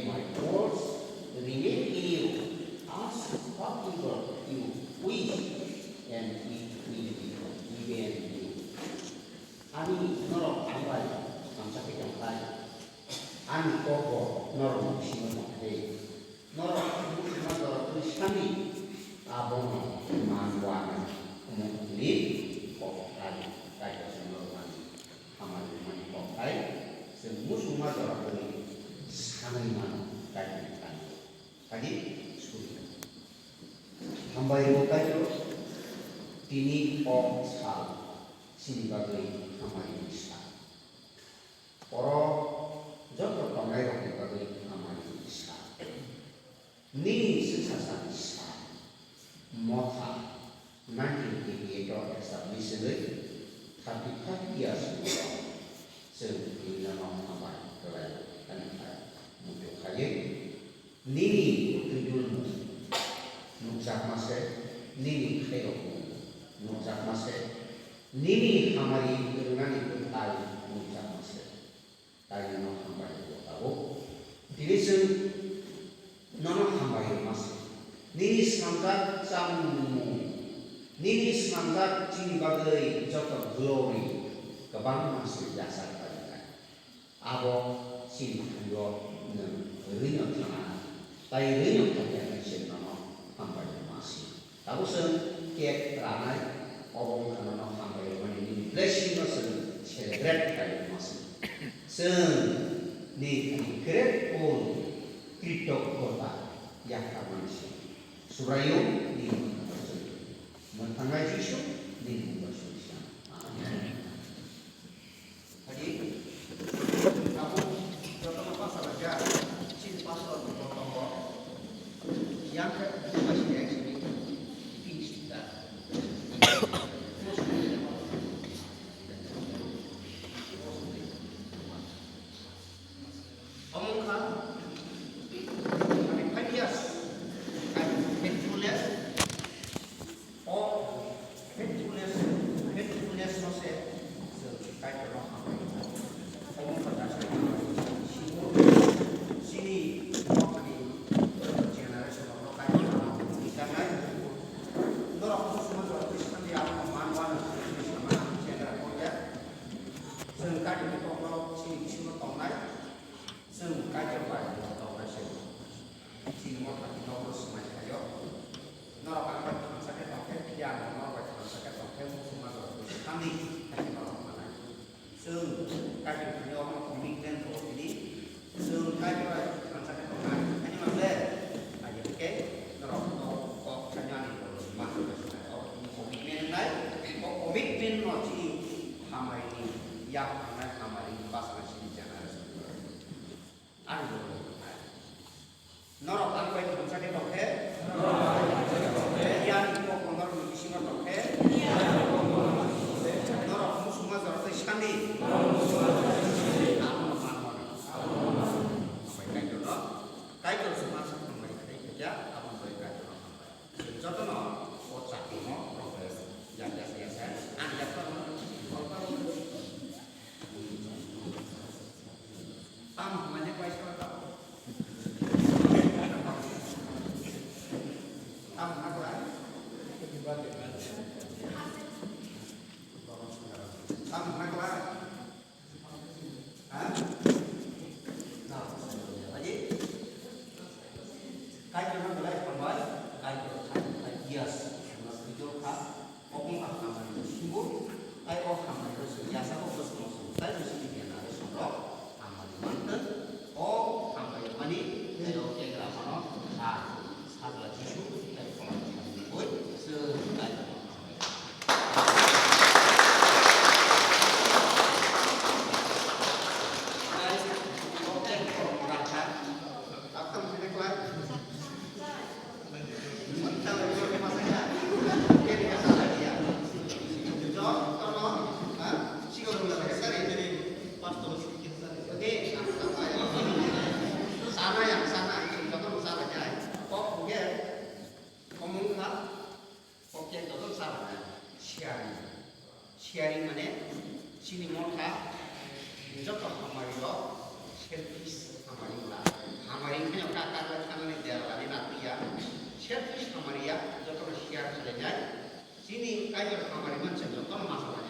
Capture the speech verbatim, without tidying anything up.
My words remain in you. Ask whatever you wish, and it will be given you. Ani norok ang bai thansa khe tong khlai, ani kok bo norok ni bisingo tong khe, norok muchungma jorok twi sani, abono man wana omo ni kok khlai, Kaitor se norok mani hamari mani kok khlai, chwng muchungma jorok twi sanwi mano Kaitor ni thani. Kadi suri. Hambai rw Kaitor, tini o sal chini bagwi hamari ni sal. Oro joto tongnai rokni bagwi hamari ni sal. Nini swksa sani sal. Motha nineteen eighty-eight o establish wngwi thirty-five years ulo chwng tini nono hambai kwlai ani hai muitu khaiwi. Nini twidulmung nukjakma se, nini khairokmung nukjakma se, nini hamari rwnani kwthai nukjakma se. Tei nono hambai rwgo tabuk. Tini chwng nono hambai rwma se. Nini swnamjak chamung nungmung, nini swnamjak chini bagwi joto glory kwbangma se yachak khlaijak. Abo chini thani-o nwng rwino thana, tei rwino thangya hwnwi chwng nono hambai rwma se. Tabuk chwng cake ranai, obo wngkha nono hambai rwmani nini blessing no chwng celebrate khlai rwma se. Chwng ni grateful, kritogota yakarmani se. Subraiyung nini mwthangwi Jisu nini mungwi suri sa. Amen. Hadi, abo jotono basa laijak, chini pastor bo tongo. Yang khe bubaisi yang sini, finish da. Omo wngkha, thirty-five years, faithfulness, O faithfulness, faithfulness no se chwng Kaitor no hambai. Omo wngkha dasai chini nokhani generation rok no Kaitor no hambai. Norok muchungma jorok twi sandi abo man wano chini samani chengra kok ya. Chwng Kaitor ni kok no chini bisingo tongnai. Chwng Kaitor bai tongnai se. Chini motha ni nokno swmai khaio. Norok ang bai thansa khe tong khe, phiya ang norok bai thansa khe tong khe, muchungma jorok twi sandi, hai khe norok manai. Chwng Kaitor thani omo commitment rw tini. Chwng Kaitor bai thansa khe tongnai. Ani mang le, ani hwnkhe norok no kok thani ani borok ni mang khe tongnai. O commitment wngnai, o commitment no chini hambai ni yak thangnai, hambai ni bachana chini generation. Ani borok ni hai. Norok ang bai thansa khe tong khe? Phiya ni kok norok ni bisingo tong khe? Norok muchungma jorok twi sandi? Abono man mano. Abo bai Kaitor no, Kaitor se mansa tongmani khai khaja, abo bai Kaitor no hambai. Jotono o chakri no progress ya ya ya ya. Ang ya pa no. Tamo hwnmani bai sora tamo. Tamo hwnna kwlai. Tamo hwnna kwlai. Ha? Na, lagi? Kaitor hwnna kwlai hambai. Kaitor thani ideas hwnna swijak kha. Obo wngkha hambai ni symbol, tei o hambai no chwng yasakgo bwskango chwng tai bwswkni generation rok hambai manthwng. O hambai mani tei o kegra mano kha Sajla Jisu tei Phola Jisu ni boi chwng tai hambai. Tei o kegra mano kha, tak tang sini klai. Sharing mane chini motha joto hamari rok selfish hamari wngla. Hamari wngkhe no ka karwi thanani derlani napiya. Selfish hamari ya, jotono share khlainai. Chini Kaitor hamari manse jotono masa